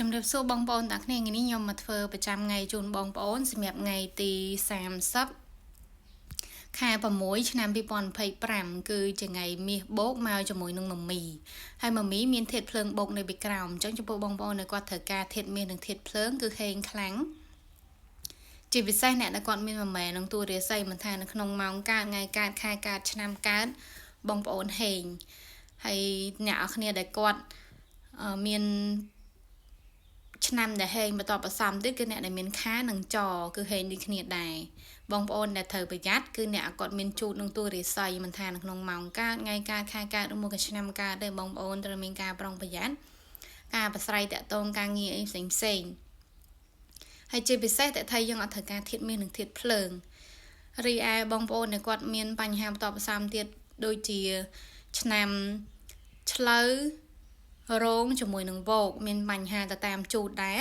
ជំរាបសួរបងប្អូនទាំងគ្នាថ្ងៃនេះខ្ញុំមកធ្វើប្រចាំថ្ងៃជូនបងប្អូនសម្រាប់ថ្ងៃទី30ខែ6ឆ្នាំ2025គឺជាថ្ងៃមាសបូកមកជាមួយនឹងមមីហើយមមីមានធាតុភ្លើងបូកនៅពីក្រោមអញ្ចឹងចំពោះបងប្អូនដែលគាត់ត្រូវការធាតុមាសនិងធាតុភ្លើងគឺហេងខ្លាំងជាពិសេសអ្នកដែលគាត់មានមមែនឹងតួរាសីមិនថានៅក្នុងម៉ោងកើតថ្ងៃកើតខែកើតឆ្នាំកើតបងប្អូនហេងហើយអ្នកនរគ្នាដែលគាត់មានឆ្នាំដែលហេងបន្តបន្សំទៀតគឺអ្នកដែលមានខានិងចគឺហេងដូចគ្នាដែរបងប្អូនដែលត្រូវប្រយ័ត្នគឺអ្នកគាត់មានជូតនឹងតួរាសីមិនថានៅក្នុងម៉ោងកើតថ្ងៃកើតខែកើតឬមួយក៏ឆ្នាំកើតទេបងប្អូនត្រូវមានការប្រុងប្រយ័ត្នការប្រស្រ័យតាក់ទងការងារអីផ្សេងផ្សេងហើយជាពិសេសតែថៃយើងអត់ត្រូវការធាតុមាសនិងធាតុភ្លើងរីឯបងប្អូនដែលគាត់មានបញ្ហាបន្តបន្សំទៀតដូចជាឆ្នាំឆ្លូវរោងជាមួយនឹងវោកមានបញ្ហាទៅតាមជូតដែរ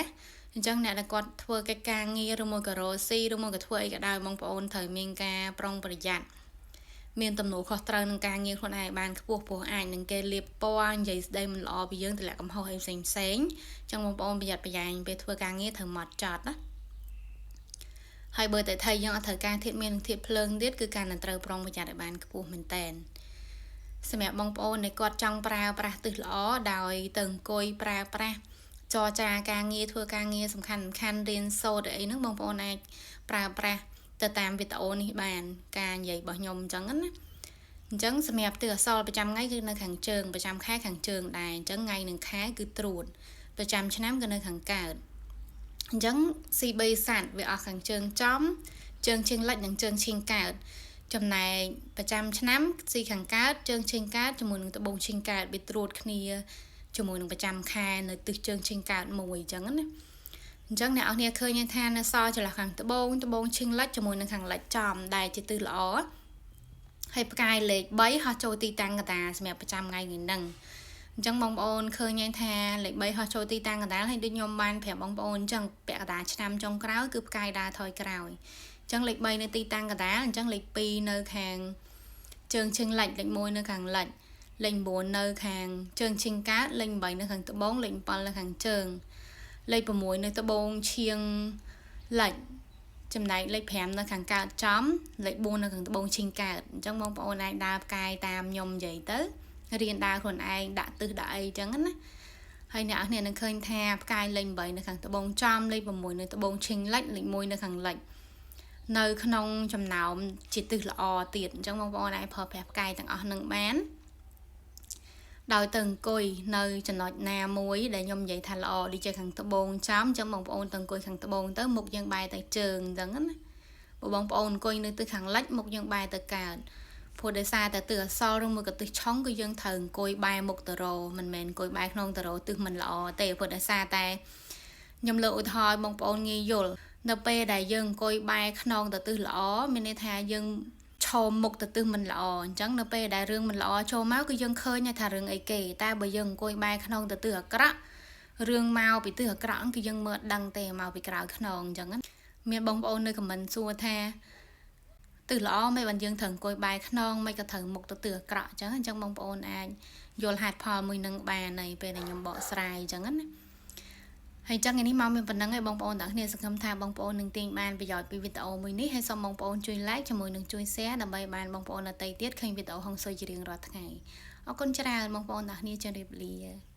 អញ្ចឹងអ្នកដែលគាត់ធ្វើកិច្ចការងារឬមួយក៏រកស៊ីឬមួយក៏ធ្វើអីក៏ដោយបងប្អូនត្រូវមានការប្រុងប្រយ័ត្នមានទំនួលខុសត្រូវនឹងការងារខ្លួនឯងបានខ្ពស់ព្រោះអាចនឹងគេលាបពណ៌និយាយស្ដីមិនល្អពីយើងទម្លាក់កំហុសអីផ្សេងផ្សេងអញ្ចឹងបងប្អូនប្រយ័ត្នប្រយែងពេលធ្វើការងារត្រូវម៉ត់ចត់ណាហើយបើតែថៃយើងអត់ត្រូវការធាតុមាននិងធាតុភ្លើងទៀតគឺការនឹងត្រូវប្រុងប្រយ័ត្នឲ្យបានខ្ពស់មែនតែនសម្រាប់បងប្អូនដែលគាត់ចង់ប្រើប្រាស់ទិសល្អដោយទៅអង្គុយប្រើប្រាស់ចរចាការងារធ្វើការងារសំខាន់សំខាន់រៀនសូត្រអីហ្នឹងបងប្អូនអាចប្រើប្រាស់ទៅតាមវីដេអូនេះបានការនិយាយរបស់ខ្ញុំអញ្ចឹងណាអញ្ចឹងសម្រាប់ទិសអសល់ប្រចាំថ្ងៃគឺនៅខាងជើងប្រចាំខែខាងជើងដែរអញ្ចឹងថ្ងៃនិងខែគឺត្រួតប្រចាំឆ្នាំគឺនៅខាងកើតអញ្ចឹង CB សัตว์វាអស់ខាងជើងចំជើងជើងលិចនិងជើងឈៀងកើតចំណែកប្រចាំឆ្នាំស៊ីខាងកើតជើងឈៀងកើតជាមួយនឹងត្បូងឈៀងកើតវាត្រួតគ្នាជាមួយនឹងប្រចាំខែនៅទិសជើងឈៀងកើតមួយអញ្ចឹងណាអញ្ចឹងអ្នកនរគ្នាឃើញថានៅសល់ចន្លោះខាងត្បូងត្បូងឈៀងលិចជាមួយនឹងខាងលិចចំដែលជាទិសល្អហើយផ្កាយលេខ3ហោះចូលទីតាំងកណ្ដាលសម្រាប់ប្រចាំថ្ងៃនេះហ្នឹងអញ្ចឹងបងប្អូនឃើញថាលេខ3ហោះចូលទីតាំងកណ្ដាលហើយដូចខ្ញុំបានប្រាប់បងប្អូនអញ្ចឹងពាក់កណ្ដាលឆ្នាំចុងក្រោយគឺផ្កាយដើរថយក្រោយអញ្ចឹងលេខ3នៅទីតាំងកណ្ដាលអញ្ចឹងលេខ2នៅខាងជើងជើងលិចលេខ1នៅខាងលិចលេខ9នៅខាងជើងឈៀងកើតលេខ8នៅខាងត្បូងលេខ7នៅខាងជើងលេខ6នៅត្បូងឈៀងលិចចំណែកលេខ5នៅខាងកើតចំលេខ4នៅខាងត្បូងឈៀងកើតអញ្ចឹងបងប្អូនអាចដើរផ្កាយតាមខ្ញុំនិយាយទៅរៀនដើរខ្លួនឯងដាក់ទិសដាក់អីចឹងណាហើយអ្នកនរនឹងឃើញថាផ្កាយលេខ8នៅខាងត្បូងចំលេខ6នៅត្បូងឈៀងលិចលេខ1នៅខាងលិចនៅក្នុងចំណោមជាទិសល្អទៀតអញ្ចឹងបងប្អូនអាចប្រើប្រាស់ផ្កាយទាំងអស់នឹងបានដោយទៅអង្គុយនៅចំណុចណាមួយដែលខ្ញុំនិយាយថាល្អដូចជាខាងត្បូងចំអញ្ចឹងបងប្អូនទៅអង្គុយខាងត្បូងទៅមុខយើងបែរទៅជើងអញ្ចឹងណាបើបងប្អូនអង្គុយនៅទិសខាងលិចមុខយើងបែរទៅកើតព្រោះដោយសារតែទិសអសល់ឬមួយក៏ទិសឆុងគឺយើងត្រូវអង្គុយបែរមុខទៅរមិនមែនអង្គុយបែរក្នុងទៅរទិសមិនល្អទេព្រោះដោយសារតែខ្ញុំលើកឧទាហរណ៍បងប្អូនងាយយល់នៅពេលដែលយើងអង្គុយបែរខ្នងទៅទិសល្អមានន័យថាយើងឈមមុខទៅទិសមិនល្អអញ្ចឹងនៅពេលដែលរឿងមិនល្អចូលមកគឺយើងឃើញថារឿងអីគេតែបើយើងអង្គុយបែរខ្នងទៅទិសអាក្រក់រឿងមកពីទិសអាក្រក់គឺយើងមើលដឹងទេមកពីក្រៅខ្នងអញ្ចឹងមានបងប្អូននៅខមមិនសួរថាទិសល្អមិនបានយើងត្រូវអង្គុយបែរខ្នងមិនក៏ត្រូវមុខទៅទិសអាក្រក់អញ្ចឹងអញ្ចឹងបងប្អូនអាចយល់ហេតុផលមួយនឹងបានហើយពេលដែលខ្ញុំបកស្រាយអញ្ចឹងណាហើយចឹងថ្ងៃនេះមកមានប៉ុណ្្នឹងហើយបងប្អូនទាំងគ្នាសង្ឃឹមថាបងប្អូននឹងទាញបានប្រយោជន៍ពីវីដេអូមួយនេះហើយសូមបងប្អូនជួយ like ជាមួយនឹងជួយ share ដើម្បីបានបងប្អូនដទៃទៀតឃើញវីដេអូហុងស៊ុយជារៀងរាល់ថ្ងៃអរគុណច្រើនបងប្អូនទាំងគ្នាជម្រាបលា។